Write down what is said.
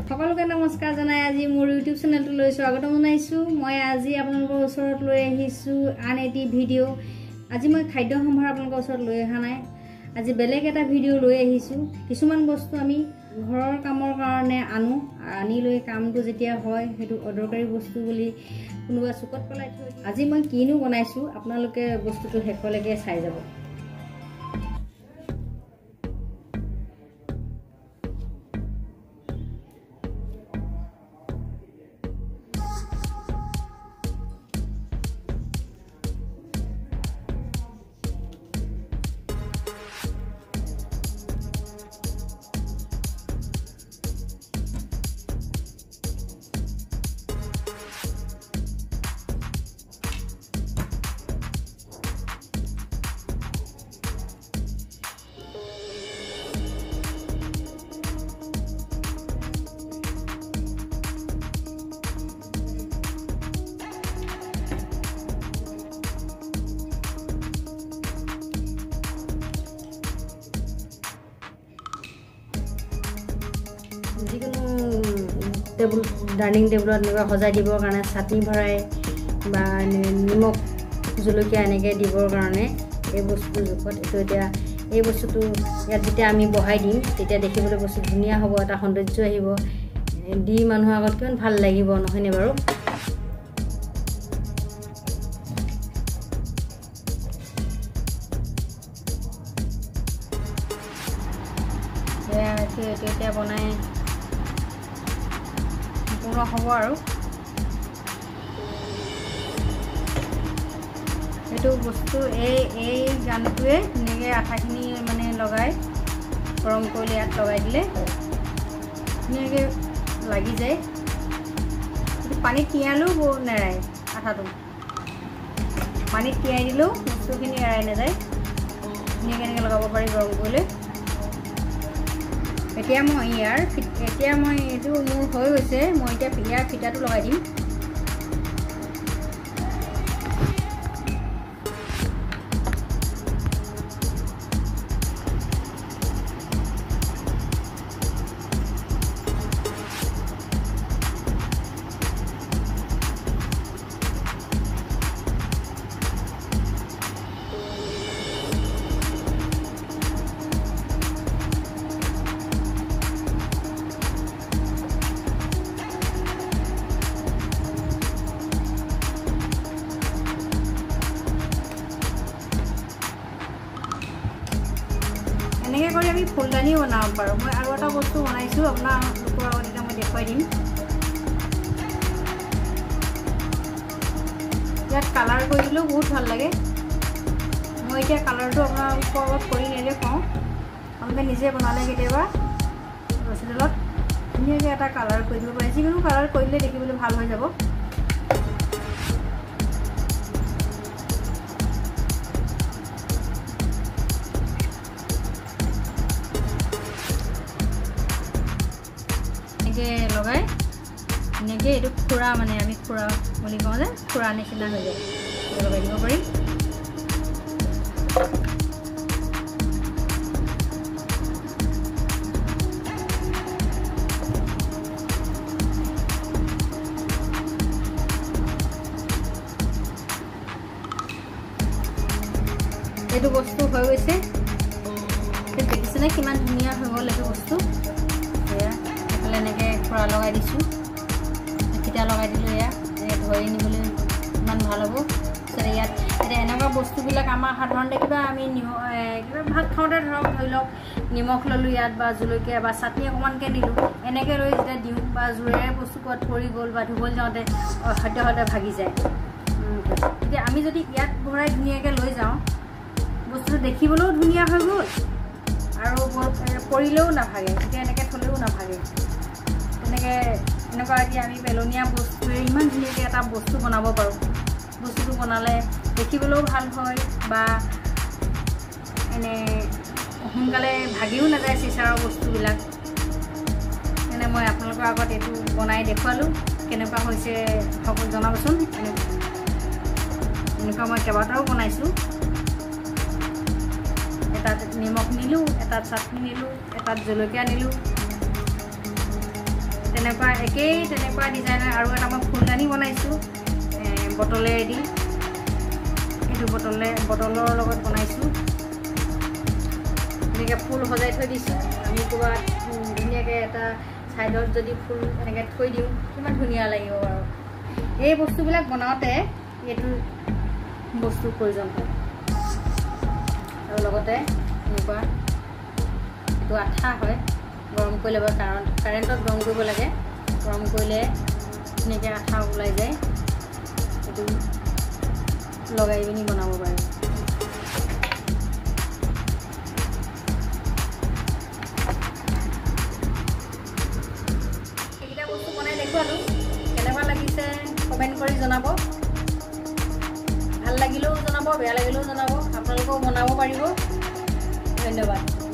সকলোকে নমস্কাৰ জনাই আজি মোৰ ইউটিউব চেনেলটোলৈ স্বাগতম জনাইছোঁ। মই আজি আপোনালোকৰ ওচৰত লৈ আহিছোঁ আন এটি ভিডিঅ'। আজি মই খাদ্য সম্ভাৰ আপোনালোকৰ ওচৰত লৈ অহা নাই, আজি বেলেগ এটা ভিডিঅ' লৈ আহিছোঁ। কিছুমান বস্তু আমি ঘৰৰ কামৰ কাৰণে আনো, আনি লৈ কামটো যেতিয়া হয় সেইটো অদৰকাৰী বস্তু বুলি কোনোবা চুকত পেলাই থৈ। আজি মই কিনো বনাইছোঁ আপোনালোকে বস্তুটো শেষলৈকে চাই যাব। যিকোনো টেবুল, ডাইনিং টেবুলত এনেকুৱা সজাই দিবৰ কাৰণে চাটনি ভৰাই বা নিমখ জলকীয়া এনেকৈ দিবৰ কাৰণে এই বস্তুটো জোখত এইটো এতিয়া এই বস্তুটো ইয়াত যেতিয়া আমি বহাই দিম তেতিয়া দেখিবলৈ বস্তু ধুনীয়া হ'ব, এটা সৌন্দৰ্য আহিব, দি মানুহৰ আগত কিমান ভাল লাগিব নহয়নে বাৰু? এইটো এতিয়া বনাই সম্পূৰ্ণ হ'ব আৰু এইটো বস্তু এই গানটোৱে ধুনীয়াকৈ আঠাখিনি মানে লগাই গৰম কৰিলে ইয়াত লগাই দিলে ধুনীয়াকৈ লাগি যায়। পানীত তিয়ালেও নেৰাই আঠাটো, পানীত তিয়াই দিলেও বস্তুখিনি এৰাই নাযায়, ধুনীয়াকৈ এনেকৈ লগাব পাৰি গৰম কৰিলে। এতিয়া মই এতিয়া মই এইটো মোৰ হৈ গৈছে, মই এতিয়া ইয়াৰ ফিটাটো লগাই দিম। এনেকৈ কৰি আমি ফুলদানিও বনাব পাৰোঁ। মই আৰু এটা বস্তু বনাইছোঁ, আপোনালোকৰ আগত এতিয়া মই দেখুৱাই দিম। ইয়াত কালাৰ কৰি দিলেও বহুত ভাল লাগে। মই এতিয়া কালাৰটো আপোনালোকৰ আগত কৰি নেদেখুৱাওঁ, আপোনালোকে নিজে বনালে কেতিয়াবা ৰছীডালত ধুনীয়াকৈ এটা কালাৰ কৰি দিব পাৰে। যিকোনো কালাৰ কৰি দিলে দেখিবলৈ ভাল হৈ যাব। লগাই ধুনীয়াকৈ এইটো খুৰা, মানে আমি খুৰা বুলি কওঁ যে, খুৰা নিচিনা হৈ যায়, লগাই দিব পাৰি। এইটো বস্তু হৈ গৈছে, দেখিছেনে কিমান ধুনীয়া হৈ গ'ল এইটো বস্তু। এয়া এইফালে এনেকৈ খুৰা লগাই দিছোঁ, ফিটা লগাই দিলোঁ, এয়া ধৰি নিবলৈ ইমান ভাল হ'ব। তাৰপিছত ইয়াত এতিয়া এনেকুৱা বস্তুবিলাক আমাৰ সাধাৰণতে কিবা আমি নিমখ কিবা ভাত খাওঁতে ধৰি লওক নিমখ ল'লোঁ ইয়াত বা জলকীয়া বা চাটনি অকণমানকৈ দিলোঁ, এনেকৈ লৈ যেতিয়া দিওঁ বা জোৰেৰে বস্তু ক'ৰবাত পৰি গ'ল বা ধুবলৈ যাওঁতে সদ্য সদ্য ভাগি যায়। তেতিয়া আমি যদি ইয়াত ভৰাই ধুনীয়াকৈ লৈ যাওঁ, বস্তুটো দেখিবলৈও ধুনীয়া হৈ গ'ল আৰু পৰিলেও নাভাগে, তেতিয়া এনেকৈ থ'লেও নাভাগে। তেনেকৈ এনেকুৱা এতিয়া আমি পেলনীয়া বস্তুৰে ইমান ধুনীয়াকৈ এটা বস্তু বনাব পাৰোঁ। বস্তুটো বনালে দেখিবলৈও ভাল হয় বা এনে সোনকালে ভাগিও নাযায় চিচাৰৰ বস্তুবিলাক। এনে মই আপোনালোকৰ আগত এইটো বনাই দেখুৱালোঁ, কেনেকুৱা হৈছে সকলো জনাবচোন। এনেকুৱা মই কেইবাটাও বনাইছোঁ। এটাত নিমখ নিলোঁ, এটাত চাটনি নিলোঁ, এটাত জলকীয়া নিলোঁ। তেনেকুৱা একেই তেনেকুৱা ডিজাইনৰ আৰু এটা মই ফুলদানি বনাইছোঁ বটলেৰে দি। এইটো বটলৰ লগত বনাইছোঁ। এনেকৈ ফুল সজাই থৈ দিছোঁ। আমি ক'ৰবাত ধুনীয়াকৈ এটা ছাইডত যদি ফুল এনেকৈ থৈ দিওঁ, কিমান ধুনীয়া লাগিব বাৰু। এই বস্তুবিলাক বনাওঁতে এইটো বস্তুৰ প্ৰয়োজন হয়। আৰু লগতে এনেকুৱা এইটো আঠা হয়, গৰম কৰি ল'ব, কাৰণ কাৰেণ্টত গৰম কৰিব লাগে। গৰম কৰিলে ধুনীয়াকৈ আঠা ওলাই যায়। এইটো লগাই পিনি বনাব পাৰে। সেইকেইটা বস্তু বনাই দেখুৱালোঁ, কেনেকুৱা লাগিছে কমেণ্ট কৰি জনাব। ভাল লাগিলেও জনাব, বেয়া লাগিলেও জনাব। আপোনালোকেও বনাব পাৰিব। ধন্যবাদ।